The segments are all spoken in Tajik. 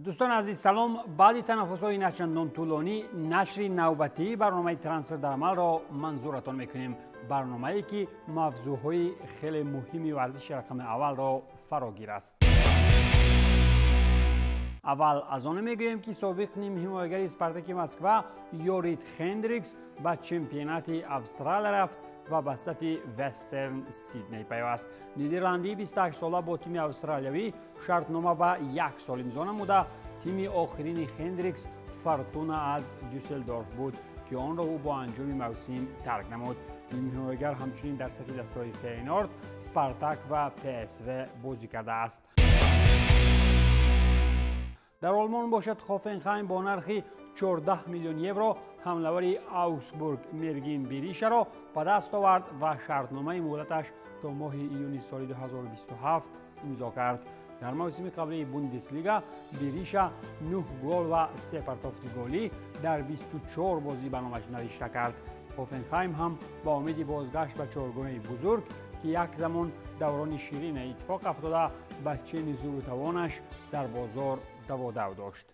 Дӯстони азиз, салом. Баъди танаффусҳои начандон тӯлонӣ нашри навбатии барномаи «Трансфер дар амалро» манзуратон мекунем. Барномае, ки мавзӯъҳои хеле муҳими варзиши рақами аввалро фарогир аст. Аввал аз оне мегӯем, ки собиқ нимҳимоягари «Спартаки Москва» Йорит Хендрикс ба чемпионати Австралия рафт ва ба сафи «Вестерн Сидней» пайваст. Нидерландии 28сола бо тими австралиявӣ шартнома ба як сол имзо намуда. Тими охирини Хендрикс «Фортуна» аз Дюсселдорф буд, ки онро ӯ бо анҷоми мавсим тарк намуд. Нимҳимоягар ҳамчунин дар сафи дастаҳои «Фейнорд», «Спартак» ва ПСВ бозӣ кардааст. Дар Олмон бошад, «Хофенхайм» бо нархи 14 миллион евро ҳамлавари «Аугсбург» Мергин Беришаро ба даст овард ва шартномаи муҳлаташ то моҳи июни соли 2027 имзо кард. Дар мавсими қаблии Бундеслига Бериша 9 гол ва се партофти голӣ дар 24 бозӣ ба номаш навишта кард. «Хофенхайм» ҳам ба умеди бозгашт ба чоргонаи бузург, ки як замон даврони ширине иттифоқ афтода, ба чени зуру тавонаш дар бозор даводав дошт.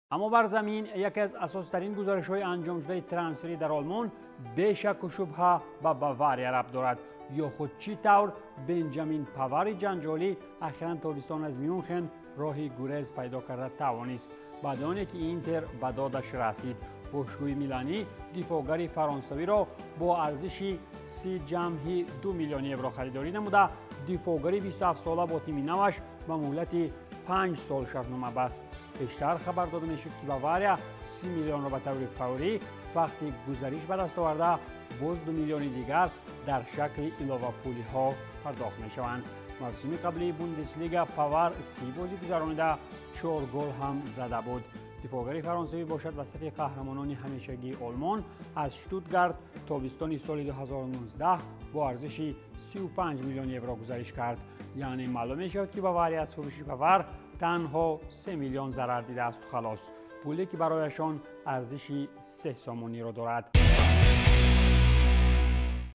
Аммо бар замин яке аз асоситарин гузаришҳои анҷомшудаи трансферӣ дар Олмон бешакку шубҳа ба «Бавария» рабт дорад. Ё худ чӣ тавр Бенҷамин Павари ҷанҷолӣ ахиран тобистон аз Мюнхен роҳи гурез пайдо карда тавонист. Баъди оне ки «Интер» ба додаш расид, бошгоҳи миланӣ дифоъгари фаронсавиро бо арзиши 30,2 миллион евро харидорӣ намуда. Дифоъгари 27сола бо тими наваш ба муҳлати 5 сол шартнома баст. Пештар хабар дода мешуд, ки «Бавария» 30 миллионро ба таври фаврӣ вақти гузариш ба даст оварда, боз 2 миллиони дигар дар шакли иловапулиҳо пардохт мешаванд. Мавсими қаблии Бундеслига Павар 30 бозӣ гузаронида, чор гол ҳам зада буд. Дифоъгари фаронсавӣ бошад, ба сафи қаҳрамонони ҳамешагии Олмон аз «Штутгарт» тобистони соли 2019 бо арзиши 35 миллион евро гузариш кард. Яъне маълум мешавад, ки «Бавария» аз фурӯши Павар танҳо 3 миллион зарар дидаасту халос, пуле ки барояшон арзиши 3 сомониро дорад.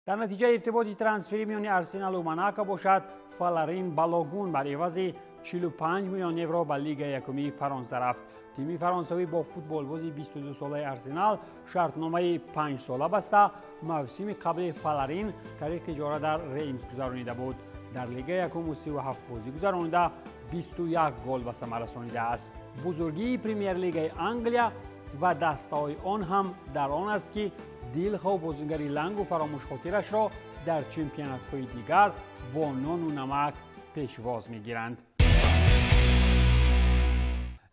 Дар натиҷаи иртиботи трансферӣ миёни «Арсеналу» «Монако» бошад, Фаларин Балогун бар ивази 45 миллион евро ба Лигаи якумии Фаронса рафт. Тими фаронсавӣ бо футболбози 22солаи «Арсенал» шартномаи 5сола баста. Мавсими қабли Фаларин тариқи иҷора дар «Реймс» гузаронида буд. Дар Лигаи якуму 37 бозӣ гузаронида, 21 гол ба самар расонидааст. Бузургии Премер-лигаи Англия ва дастаҳои он ҳам дар он аст, ки дилхоҳ бозигари лангу фаромӯшхотирашро дар чемпионатҳои дигар бо нону намак пешвоз мегиранд.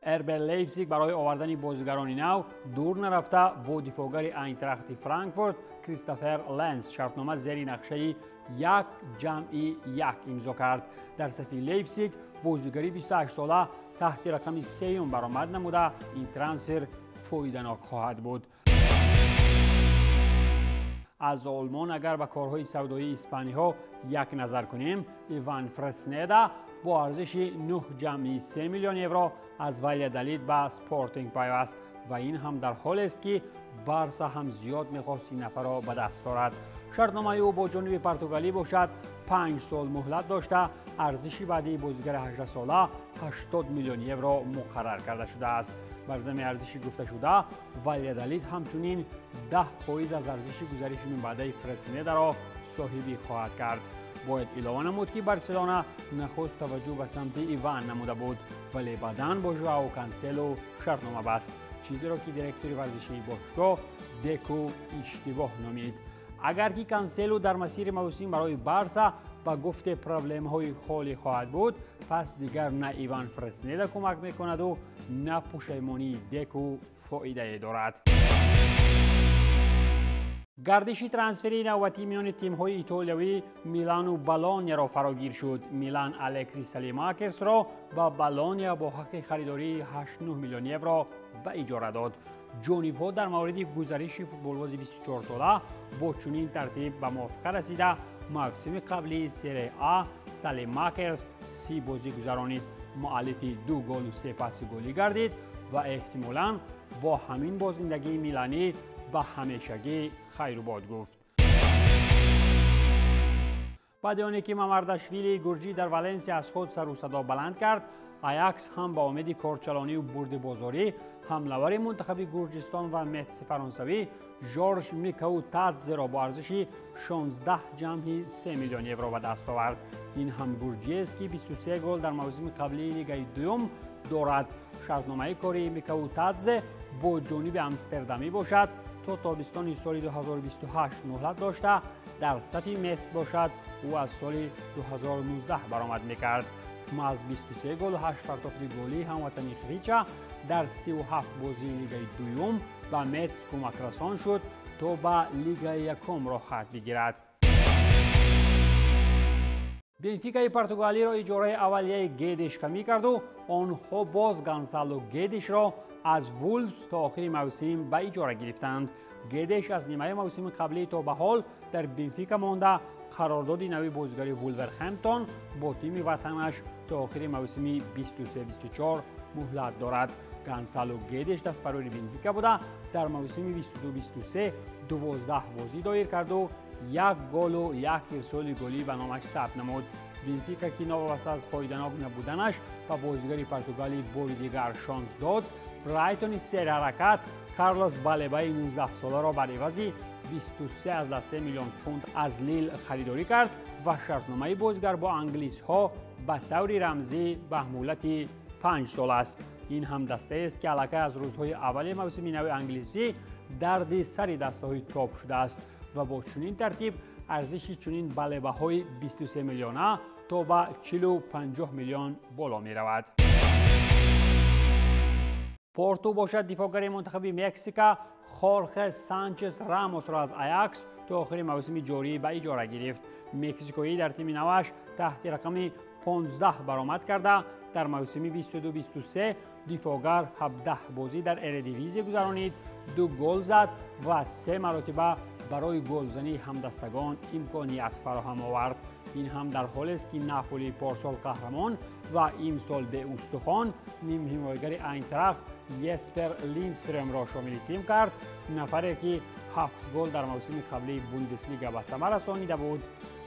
РБ Лейпсиг барои овардани бозигарони нав дур нарафта, бо дифоъгари Айнтрахти Франкфурт Кристофер Ленс шартнома зери нақшаи 1+1 имзо кард. Дар сафи Лейпсиг бозигари 28сола таҳти рақами сеюм баромад намуда, ин трансфер фоиданок хоҳад буд. Аз Олмон агар ба корҳои савдоии испаниҳо як назар кунем, Иван Фреснеда бо арзиши 9,3 миллион евро аз Валядолид ба Спортинг пайваст ва ин ҳам дар ҳолест, ки Барса ҳам зиёд мехост ин нафарро ба даст орад. Шартномаи ӯ бо ҷониби португалӣ бошад, 5 сол муҳлат дошта, арзиши баъдии бозигари 18сола 80 миллион евро муқаррар карда шудааст. Бар зами арзиши гуфташуда Валядолид ҳамчунин 10% аз арзиши гузариши минбаъдаи Фреснедаро соҳибӣ хоҳад кард. Бояд илова намуд, ки Барселона нахуст таваҷҷӯҳ ба самти Иван намуда буд, вале баъдан бо Жоао Канселу шартнома баст, чизеро ки директори варзишии бошгоҳ Деку иштибоҳ номид. Агар ки Канселу дар масири мавсим барои Барса ба гуфте проблемаҳои холӣ хоҳад буд, пас дигар на Иван Фреснеда кӯмак мекунаду, на пушаймонии Деку фоидае дорад. Гардиши трансферии навбатӣ миёни тимҳои итолиявӣ Милану Болонияро фарогир шуд. Милан Алексис Салемакерсро ба Болония бо ҳаққи харидории 8 миллион евро ба иҷора дод. Ҷонибҳо дар мавриди гузариши футболбози 24сола бо чунин тартиб ба мувофиқа расида. Мавсими қаблии Серия А Салемакерс 30 бозӣ гузаронид, муаллифи ду голу се паси голӣ гардид ва эҳтимолан бо ҳамин бозиндагии миланӣ ба ҳамешагӣ хайрубод гуфт. Баъди оне ки Мамардашвили гурҷӣ дар Валенсия аз худ сару садо баланд кард, Аякс ҳам ба умеди корчалонию бурди бозорӣ ҳамлавари мунтахаби Гурҷистон ва Метси фаронсавӣ Жорж Микаутадзеро бо арзиши 16,3 миллион евро ба даст овард. Ин ҳам гурҷиест, ки 23 гол дар мавсими қаблии лигаи дуюм дорад. Шартномаи кории Микаутадзе бо ҷониби Амстердамӣ бошад то тобистони соли 2028 муҳлат дошта, дар сафи Метс бошад ӯ аз соли 2019 баромад мекард. Маҳз 23 голу 8 партофти голии ҳамватани Хвича дар 37 бозии лигаи дуюм ба Метс кӯмакрасон шуд то ба лигаи якум роҳхат бигирад. Бенфикаи Португалиро иҷораи аввалияи Гедеш камӣ карду онҳо боз Гонсало Гедешро аз Вулфс то охири мавсим ба иҷора гирифтанд. Гедеш аз нимаи мавсими қаблӣ то ба ҳол дар Бенфика монда, қарордоди нави бозигари Вулверхэмптон бо тими ватанаш то охири мавсими 23-24 муҳлат дорад. Гонсало Гедеш дастпарвари Бенфика буда, дар мавсими 22-23 12 бозӣ доир карду 1 голу 1 ирсоли голӣ ба номаш сабт намуд. Бенфика, ки новобаста аз фоиданок набуданаш ба бозигари португалӣ бори дигар шонс дод, Брайтони серҳаракат Карлос Балебаи 19-соларо бар ивази 23,3 миллион фунт аз Лил харидорӣ кард ва шартномаи бозигар бо англисҳо ба таври рамзӣ ба муҳлати 5 сол аст. Ин ҳам дастаест, ки аллакай аз рӯзҳои аввали мавсими нави англисӣ дарди сари дастаҳои топ шудааст ва бо чунин тартиб арзиши чунин балебаҳои 23 миллиона то ба 40-50 миллион боло меравад. Порту бошад дифоъгари мунтахаби Мексика Хорхе Санчес Рамосро аз Аякс то охири мавсими ҷорӣ ба иҷора гирифт. Мексикоӣ дар тими наваш таҳти рақами 15 баромад карда, дар мавсими 22-23 дифоъгар 17 бозӣ дар Эредивизия гузаронид, 2 гол зад ва 3 маротиба барои голзании ҳамдастагон имконият фароҳам овард. Ин ҳам дар ҳолест, ки Наполи порсол қаҳрамон ва имсол беустухон нимҳимоягари Айнтрахт Еспер Линдстрёмро шомили тим кард, нафаре ки 7 гол дар мавсими қаблии Бундеслига ба самар расонида буд.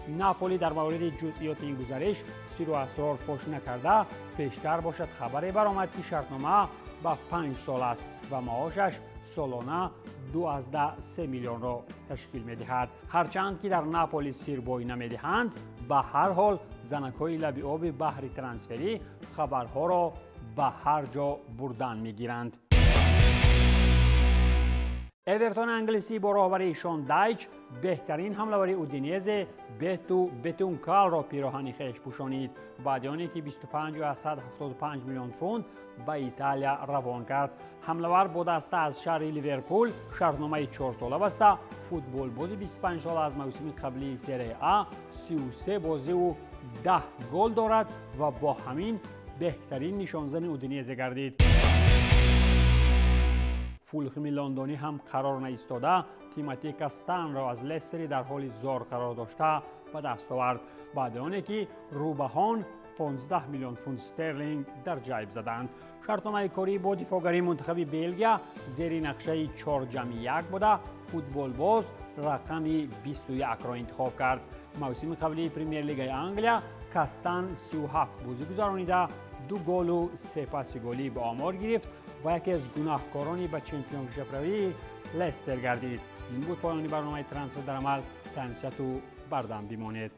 Наполи дар мавриди ҷузъиёти ин гузариш сиру асрор фош накарда, пештар бошад хабаре баромад, ки шартнома ба 5 сол аст ва маошаш солона 2,3 миллионро ташкил медиҳад. Ҳарчанд ки дар Наполи сирбой намедиҳанд, ба ҳар ҳол занакҳои лаби оби баҳри трансферӣ хабарҳоро ба ҳар ҷо бурдан мегиранд. Эвертон англисӣ бо роҳбарии Шон Дайч беҳтарин ҳамлавари Удинезе Бету Бетункалро пироҳани хеш пӯшонид, баъди оне ки 25,75 миллион фунт ба Италия равон кард. Ҳамлавар бо даста аз шаҳри Ливерпул шартномаи 4-сола баста, футболбози 25-сола аз мавсими қаблии Серия А 33 бозиву 10 гол дорад ва бо ҳамин беҳтарин нишонзани Удинезе гардид. Фулхими лондонӣ ҳам қарор наистода, Тимоти Кастанро аз Лестери дар ҳоли зор қарор дошта ба даст овард, баъди оне ки рӯбаҳон 15 миллион фунт стерлинг дар ҷайб заданд. Шартномаи корӣ бо дифоъгари мунтахаби Белгия зери нақшаи 4+1 буда, футболбоз рақами 21-ро интихоб кард. Мавсими қаблии Премер-лигаи Англия Кастан 37 бозӣ гузаронида, 2 голу 3 паси голӣ ба омор гирифт ва яке аз гунаҳкорони ба чемпионшиправии Лестер гардид. Ин буд поёни барномаи трансфер дар амал. Тансиҳату бардам бимонед.